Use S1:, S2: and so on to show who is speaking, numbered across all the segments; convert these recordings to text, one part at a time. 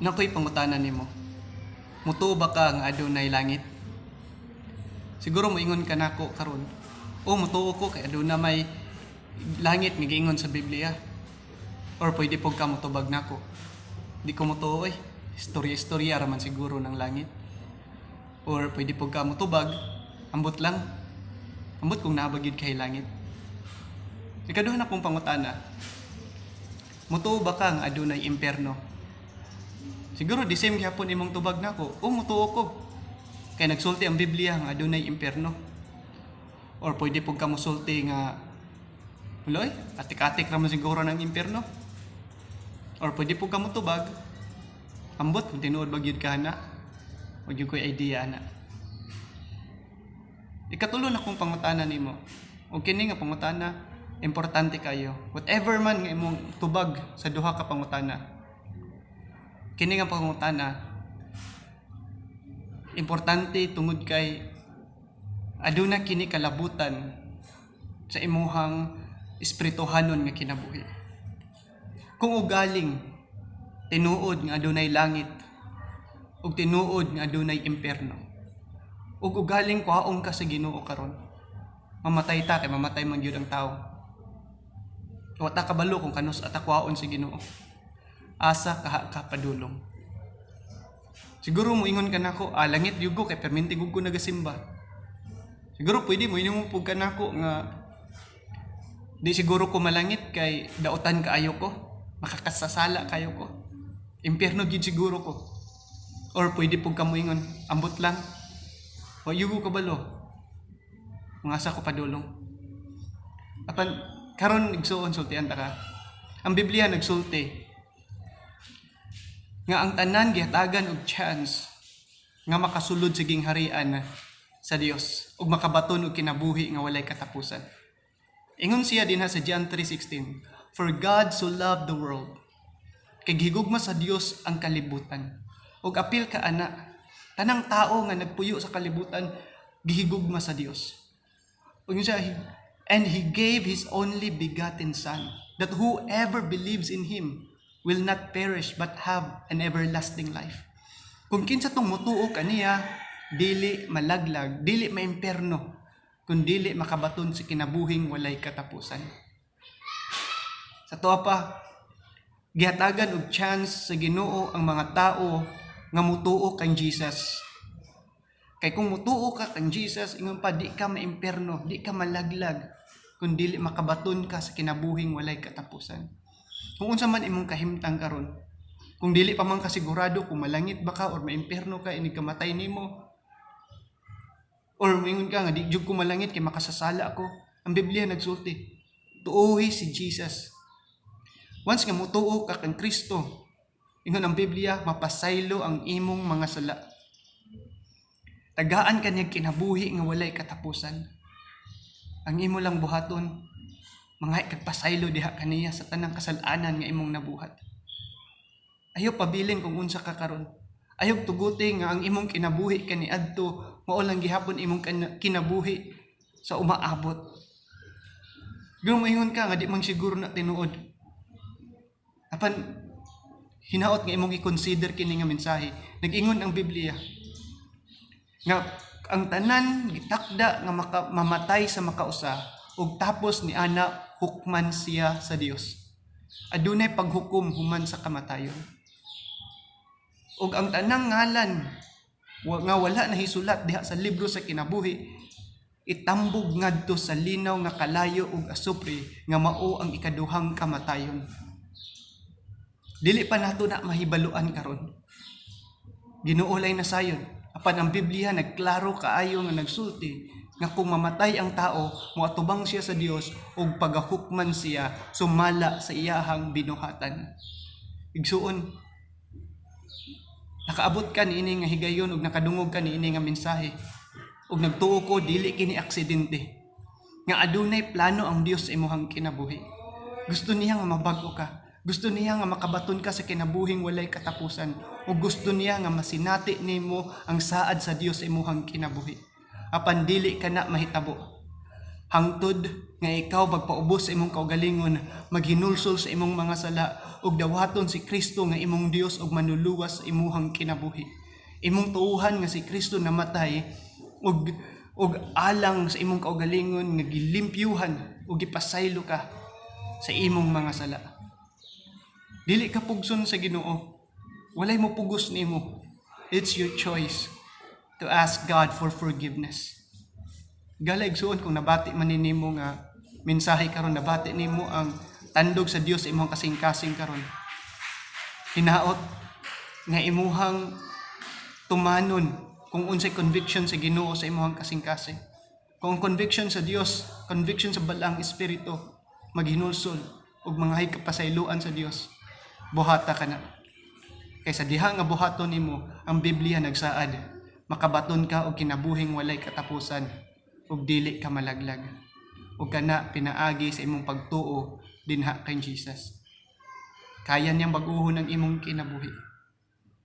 S1: Naa ko'y pangutana nimo. Mutuo ba ka nga adunay langit? Siguro moingon ka nako karon. O mutuo ko kay aduna may langit nga giingon sa Biblia. Or pwede pud ka motubag nako. Di ko mutuo eh. Istorya-istorya ra man siguro ng langit. Or pwede pud ka motubag, ambot lang. Ambot kung naa ba gyud kay langit. Ikaduha na kong pangutana. Mutuo ba ka nga adunay impyerno? Siguro the same gihapon imong tubag nako. O mutuo ko. Kay nagsulti ang Biblia nga adunay impyerno. Or pwede pud ka mosulti nga Uloy, atik-atik ra man siguro ng impyerno. Or pwede pud ka motubag, ambot kung tinuod ba gyud ka na. Wa gyud ko'y idea ana. Ikatulo na kong pangutana nimo. Og kini nga pangutana importante kayo. Whatever man nga imong tubag sa duha ka pangutana. Kini nga pangutana importante tungod kay aduna kini kalabutan sa imuhang espirituhanon nga kinabuhi. Kung ugaling tinuod nga adunay langit ug tinuod nga adunay impyerno, ug ugaling kuhaon ka sa Ginoo karon, mamatay ta kay mamatay man gyud ang tawo. Wa ta kabalo kung kanus-a ta kuhaon sa Ginoo. Asa kaha ka padulong? Siguro moingon ka nako, ah, langit gyud ko kay perminti gud ko nagasimba. Siguro pwede moingon pud ka nako nga di siguro ko malangit kay dautan kaayo ko, makakasasala kayo ko. Impyerno gyud siguro ko. Or pwede pud ka moingon, ambot lang. Wa gyud ko kabalo. Mga asa ko padulong. Apan karon, igsuon, sultian ta ka. Ang Biblia nagsulti nga ang tanan gihatagan og chance nga makasulod sa gingharian sa Dios ug makabaton og kinabuhi nga walay katapusan. Ingon siya dinha sa John 3:16, "For God so loved the world." Kay gihigugma sa Dios ang kalibutan. Ug apil ka ana, tanang tao nga nagpuyo sa kalibutan gihigugma sa Dios. Ug ingon siya, "And He gave His only begotten Son, that whoever believes in Him will not perish but have an everlasting life." Kung kinsa tong mutuo kaniya, dili malaglag, dili maimperno, kun dili makabaton sa kinabuhing walay katapusan. Sa tuwa pa, gihatagan og chance sa Ginoo ang mga tao nga mutuo kang Jesus. Kay kung mutuo ka kang Jesus, ingon pa, di ka maimperno, di ka malaglag, kun dili makabaton ka sa kinabuhing walay katapusan. Kung unsa man imong kahimtang karon, kung dili pa man ka sigurado kung malangit ba ka or maimpierno ka inig kamatay nimo, or moingon ka nga di jud ko malangit kay makasasala ako, ang Biblia nagsulti, tuohi si Jesus. Once nga mutuo ka kang Kristo, ingon ang Biblia, mapasaylo ang imong mga sala. Tagaan ka niya kinabuhi nga walay katapusan. Ang imo lang buhaton, mga kagpasaylo diha kaniya sa tanang kasalanan nga imong nabuhat. Ayaw pabilin kung unsa ka karon. Ayaw tuguti nga ang imong kinabuhi kaniadto mao lang gihapon imong kinabuhi sa umaabot. Ganoon moingon ka nga di man siguro na tinuod. Apan hinaot nga imong i-consider kini nga mensahe. Nag-ingon ang Biblia nga ang tanan gitakda nga mamatay sa makausa ug tapos ni ana hukman siya sa Dios. Adunay paghukom human sa kamatayon. Ug ang tanang ngalan nga wala nahisulat diha sa libro sa kinabuhi itambog ngadto sa linaw nga kalayo ug asupre nga mao ang ikaduhang kamatayon. Dili pa nato na mahibaluan karon. Ginoo lay nasayon. Apan ang Biblia nagklaro kaayo nga nagsulti nga kung mamatay ang tao, moatubang siya sa Dios ug pagahukman siya sumala sa iyahang binuhatan. Igsuon, nakaabot ka niini nga higayon ug nakadungog ka niini nga mensahe. Ug nagtuo ko dili kini aksidente. Nga adunay plano ang Dios sa imong kinabuhi. Gusto niya nga mabag-o ka. Gusto niya nga makabaton ka sa kinabuhing walay katapusan. Ug gusto niya nga masinati nimo ang saad sa Dios sa imong kinabuhi. Apan dili ka na mahitabo. Hangtod nga ikaw magpaubos sa imong kaugalingon, maghinulsol sa imong mga sala ug dawaton si Kristo nga imong Dios ug Manluluwas sa imuhang kinabuhi. Imong tuuhan nga si Kristo namatay ug alang sa imong kaugalingon nga gilimpyuhan ug gipasaylo ka sa imong mga sala. Dili ka pugson sa Ginoo. Walay mo pugos nimo. It's your choice to ask God for forgiveness. Gala, igsuon, kung nabati man ni nimo nga mensahe karon, nabati nimo ang tandog sa Dios sa imong kasing-kasing karon, hinaot nga imuhang tumanon kung unsay conviction sa Ginoo sa imong kasing-kasing. Kung ang conviction sa Dios, conviction sa Balaang Espiritu, maghinulsol ug mangayog kapasayloan sa Dios, buhata kana. Kay sa diha nga buhaton nimo, ang Biblia nagsaad, makabaton ka og kinabuhing walay katapusan ug dili ka malaglag. Ug kana pinaagi sa imong pagtuo dinha kay Jesus. Kaya niyang bag-uhon ang imong kinabuhi.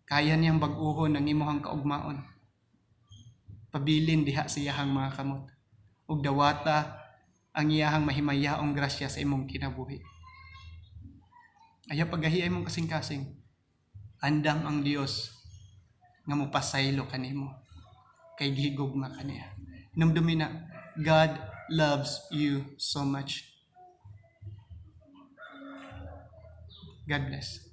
S1: Kaya niyang bag-uhon ang imong kaugmaon. Pabilin diha sa iyahang mga kamot. Ug dawata ang iyahang mahimayaong grasya sa imong kinabuhi. Ayaw pagahi imong kasing-kasing. Andam ang Dios nga mopasaylo kanimo kay gihigugma kaniya. Hinumdumi na, God loves you so much. God bless.